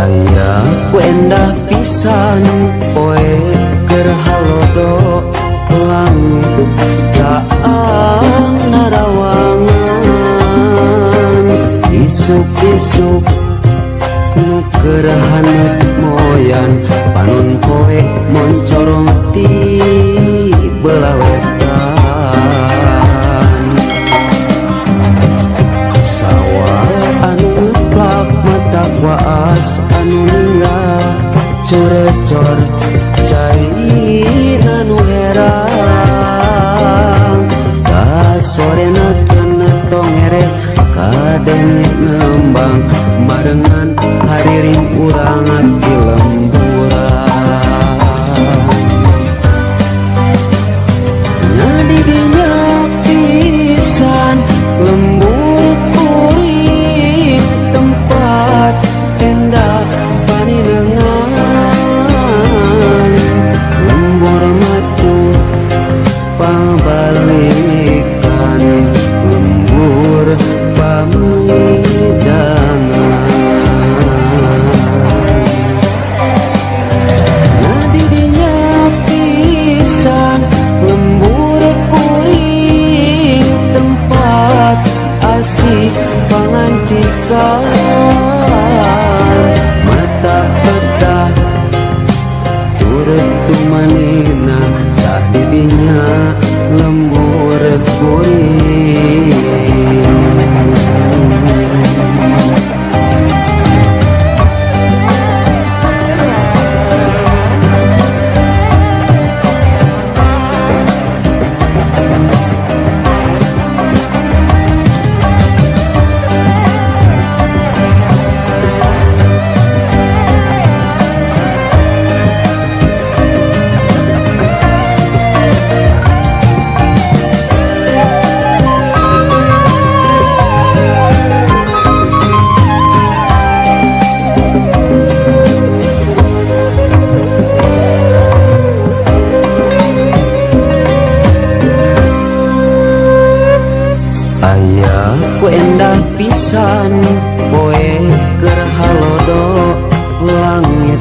Aya ku endah pisan poe keur halodo langit caang narawangan isuk-isuk nu keur haneut moyan panon poe moncorong ti belah wetan sawah anu ngeplak mata waas anu ninggal curecor cai anu herang kasorena kena tongere kadenge ngembang barengan hariring urang di lemburan ngadidinya pisan lembur kuring tempat tenda paninengan lembur matu pabalikan lembur pamidangan ngadidinya pisan lembur kuring tempat asik pangancikan mata peta turut tumanina tah didinya lembur kuring. Aya ku endah pisan poe keur halodo langit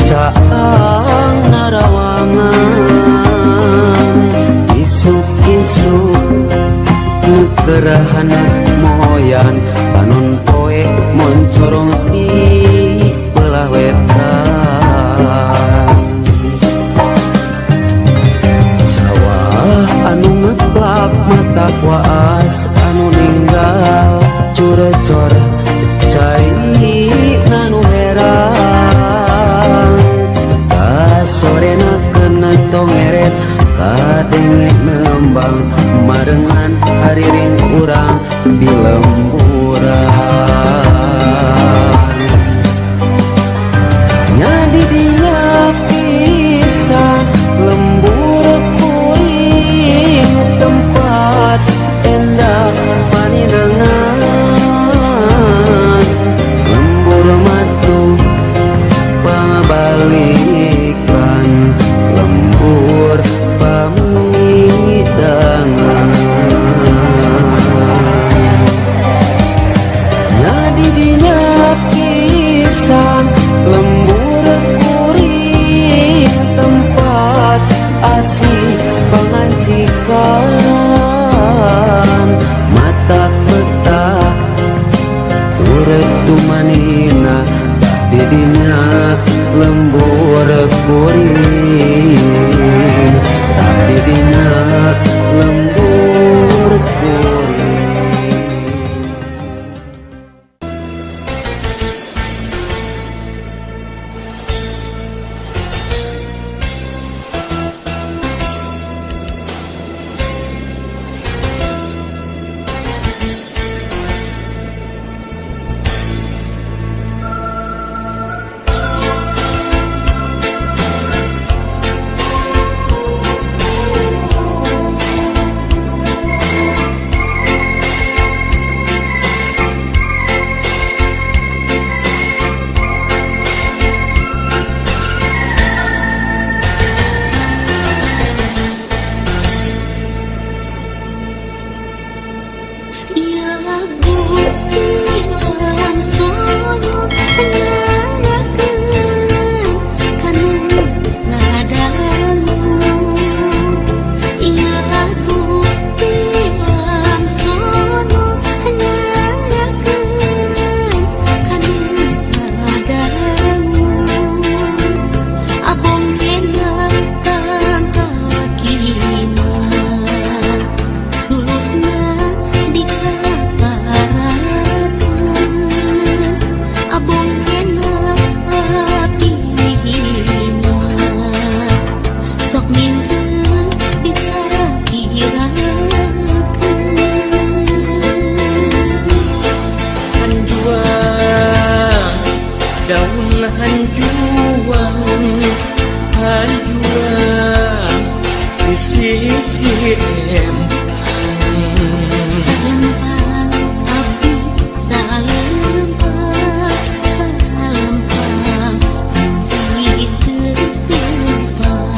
caang narawangan isuk-isuk nu keur haneut moyan panon poe moncorong ti belah wetan sawah anu ngeplak mata waas anu ninggal curecor cai anu herang kasorena kena tongeret kadenge nembang marengan hariring urang di lemburan ngadidinya pisan lembur kuring tempat endah paninengan lembur matu pangabalikan lembur pamidangan ngadidinya pisan lembur kuring tempat asih pangancikan mata peta turut tumanina didinya lembur kuring tah didinya lembur kuring. Daun hanjuang hanjuang di sisi empang. Salempang abdi salempang, salempang geus teu tepang.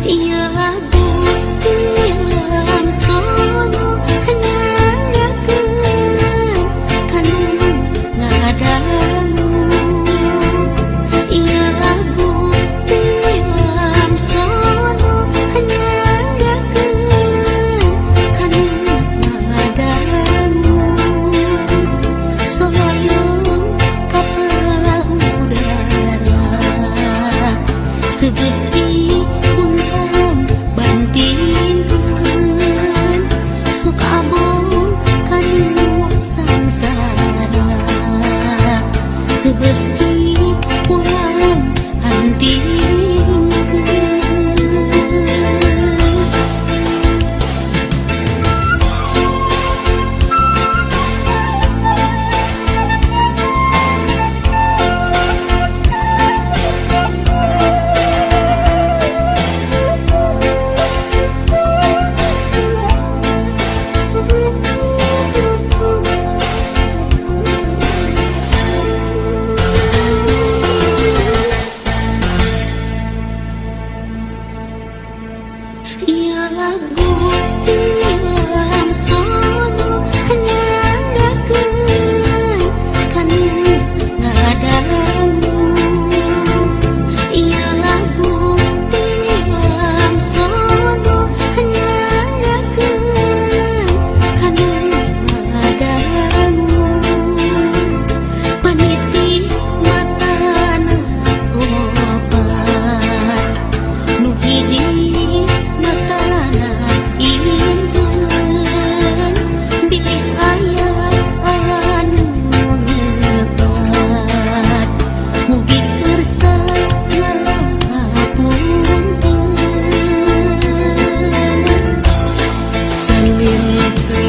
Ieu lagu tilam sono nyanggakeun kanu ngadangu. Ieu lagu tilam sono nyanggakeun kanu ngadangu. Sohoyong kapal udara seperti puntang bantinkeun, sok abong kanu sangsara seperti pulang antingkeun. Ieu lagu tilam sono nyanggakeun kanu ngadangu. Ieu lagu tilam sono nyanggakeun kanu ngadangu. Paniti matana opat, nu hiji matana inten, bilih aya anu lepat mugi kersa ngapunten. Saninten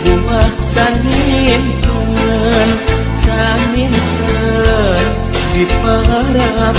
buah saninten, saninten di parapan.